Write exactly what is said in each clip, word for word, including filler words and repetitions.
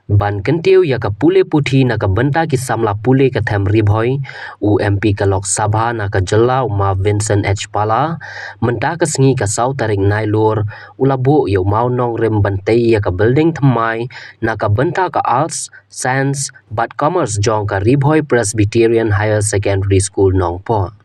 Ban kyntiew ïa ka pule puthi na ka bynta ki samla pule ka them Ri Bhoi, u M P ka Lok Sabha na ka jylla u ma Vincent H Pala, mynta ka sngi ka saw tarik Nailur, u la buh ïa u mawnongrim ban tei ïa ka building thymmai na ka bynta ka Arts, Science bad Commerce jong ka Ri Bhoi Presbyterian Higher Secondary School Nongpoh.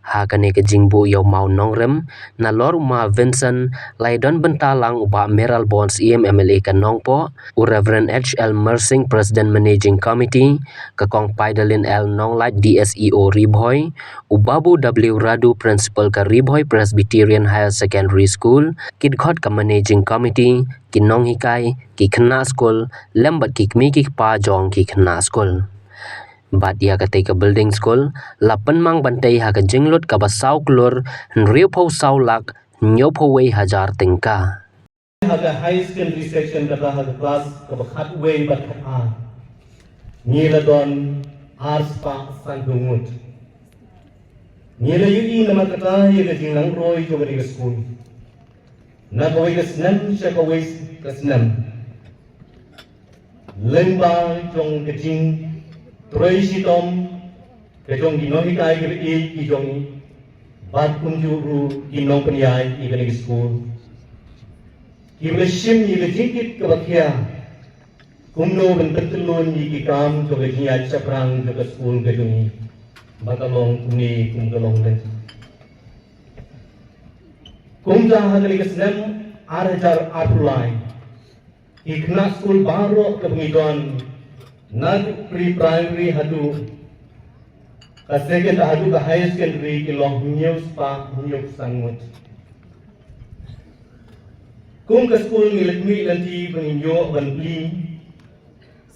Ha kane ka jingbuh ïa u mawnongrim, nalor u ma Vincent, la ïadon bynta lang u Bah Mayralborn Syiem M L A ka Nongpoh, u Reverend H L Myrsing, President Managing Committee, ka Kong Paidalin L Nonglait, D S E O Ri Bhoi, u Babu W Radu, Principal ka Ri Bhoi Presbyterian Higher Secondary School, ki dkhot ka Managing Committee, ki nonghikai, ki khynnah skul, lem bad ki kmie ki kpa jong ki khynnah skul. Bad ïa katei ka building skul, la pynmang ban tei ha ka jinglut kaba saw klur, hynriewphew saw lak, hynñiewphew wei hajar tyngka. Ha ka high secondary section kata ha ka class kaba khatwei bad khatar, ngi la don ar spah sanphew ngut. Ngi la ïohi namar kata ïa ka jingnang roi jong kane ka skul. Na kawei ka snem sha kawei ka snem, lyngba jong ka jingtrei shitom ka jong ki nonghikai kiba ïeit ki jong ngi, bad kumjuh ruh ki nongpynïaid ïa kane ka skul, kiba la shim ïa ka jingkit kaba khia kumno ban pyntyllun ïa ki kam jong ka jingïaid shaphrang jong ka skul ka jong ngi, ba ka long kumne kum ka long lynti. Kumta ha kane ka snem ar hajar arphew lai, ki khynnah skul baroh kaba ngi don, na pre-primary haduh ka second, haduh ka higher secondary, ki long hynñiew spah hynñiew san ngut. Kum ka skul ngi la khmih lynti ba ngin ïoh ban plie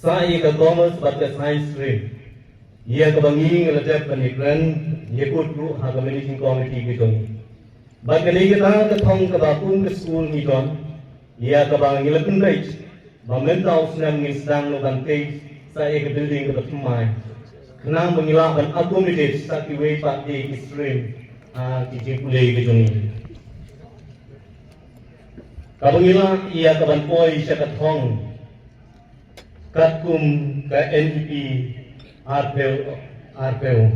sa ïa ka commerce bad ka science stream, ïa kaba ngi ngi la dep ban ïakren ïa kut ruh ha ka managing committee ka jong ngi. Bad ka dei kata ka thong kaba kum ka skul ngi don, ïa kaba ngi la pynbeit ba mynta u snem ngin sdang noh ban tei sa ïa ka building kaba thymmai, khnang ba ngi lah ban accommodate sa kiwei pat de ki stream ha ki jingpule ka jong ngi. Kaba ngi lah ïa ka ban poi sha ka thong katkum ka N E P arphew arphew,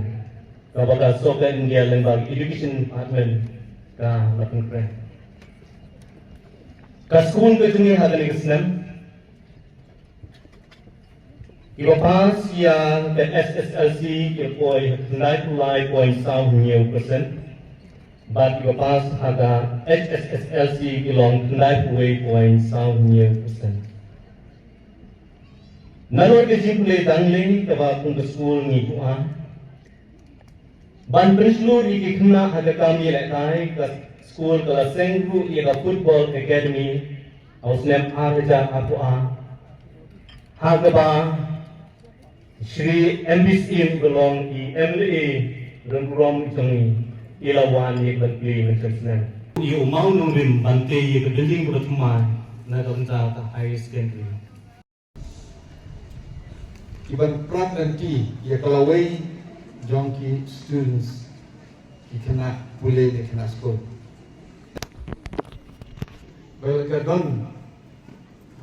kaba ka Sorkar India lyngba Education Department ka la pynkhreh. Ka skul ka jong ngi ha kane ka snem, kiba pass ïa ka S S L C ki poi khyndai phew lai point saw hynñiew percent, bad kiba pass ha ka H S S L C ki long khyndai phew wei point saw hynñiew percent. Nalor ka jingpule dang lei kaba kum ka skul ngi kwah ban pynshlur ïa ki khynnah ha ka kam ïalehkai, ka skul ka la seng ruh ïa ka football academy ha u snem ar hajar arphew ar, ha kaba Shri M B Syiem ba long i M L A rynrong jong ngi, i la wan ïa ka ban plie mynshem snem. Ïa u mawnongrim ban tei ïa ka building kaba thymmai na ka bynta ka higher secondary. Ki ban prat lynti ïa ka lawei jong ki students, ki khynnah pule, ki khynnah skul. Ba ka don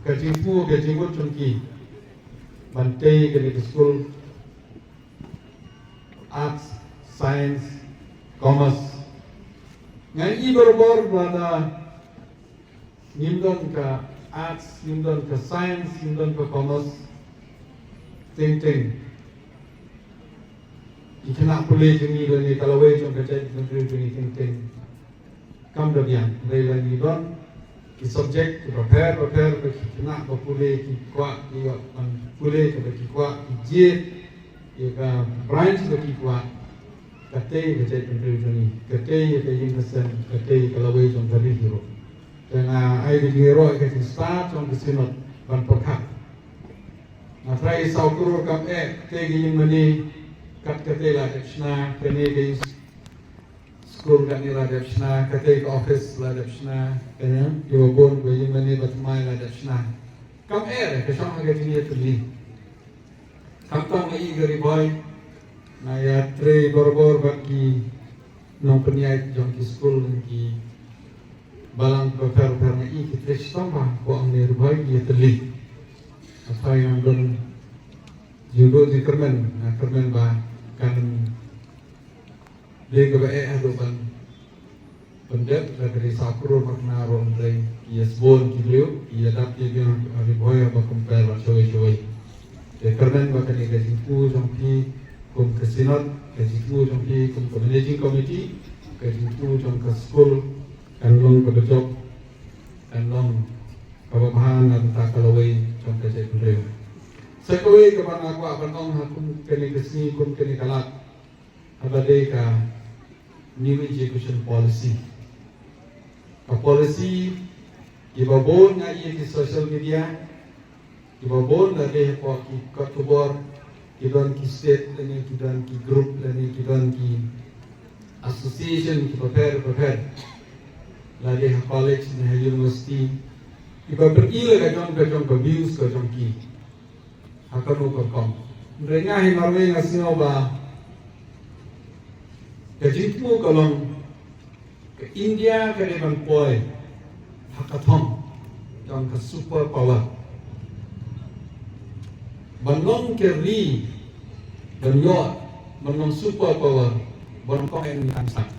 ka jingpur ka jingmut jong ki ban tei kane ka skul arts, science, commerce. Nga i barabor ba da ngim don ka arts, ngim don ka science, ngim don ka commerce, teng teng ki khynnah pule jong ngi lane ka lawei jong ka jaitbynriew jong ngi teng teng kam da biang. Hynrei la ngi don ki subject kiba pher ba pher ba ki khynnah ba pule ki kwah, ki ïoh ban pule, kaba ki kwah ki jied ïa ka branch ba ki kwah. Ka tei ka jaitbynriew jong ngi, ka tei ka ïing ka sem, ka tei ka lawei jong ka ri hi ruh. Te nga ai ka jingïaroh ïa ka jingstad jong ka Synod ban pyrkhat. Nga tharai saw klur kam eh, ka tei ka ïing mane kat ka tei la dep shna, kane ka ïing skul kane la dep shna, ka tei ka office la dep shna, kane kiba bun, ka ïing mane ba thymmai la dep shna. Kam eh re, ka shong ha ka jingïatylli. Khamtam nga i ka Ri Bhoi, nga ïatrei barabor bad ki nongpynïaid jong ki skul, ki balang bapher bapher, nga i ki trei shitom bha, ko ang ne Ri Bhoi, ki ïatylli. Tharai ngan don jingduh jingkyrmen, nga kyrmen ba kan dei kaba eh haduh ban pyndep. La ka dei sa klur markhna ruh, hynrei ki ïasbun ki briew, ki ïadap ki briew ha Ri Bhoi haba compare bad shawei shawei. Te kyrmen ba kane ka jingthmu jong phi kum ka synod, ka jingthmu jong phi kum ka managing committee, ka jingthmu jong ka skul kan long kaba jop, kan long kaba bha na bynta ka lawei jong ka jaitbynriew. Sa kawei kaba nga kwah ban ong ha kum kane ka sngi, kum kane ka lad, haba dei ka New Education Policy. Ka policy, kiba bun nga ïohi ha ki social media, kiba bun la dei hapoh ki kot khubor, ki don ki state lane ki don ki group lane ki don ki association kiba pher bapher, la dei ha college ne ha university, kiba pyni la ka jong ka jong ka views ka jong ki ha kano ka rukom. Hynrei nga hi marwei nga sngew ba ka jingthmu ka long ka India ka dei ban poi ha ka thong jong ka super power. Ban long ka ri ban ïoh ban long super power, ban kong eng ni kan sa.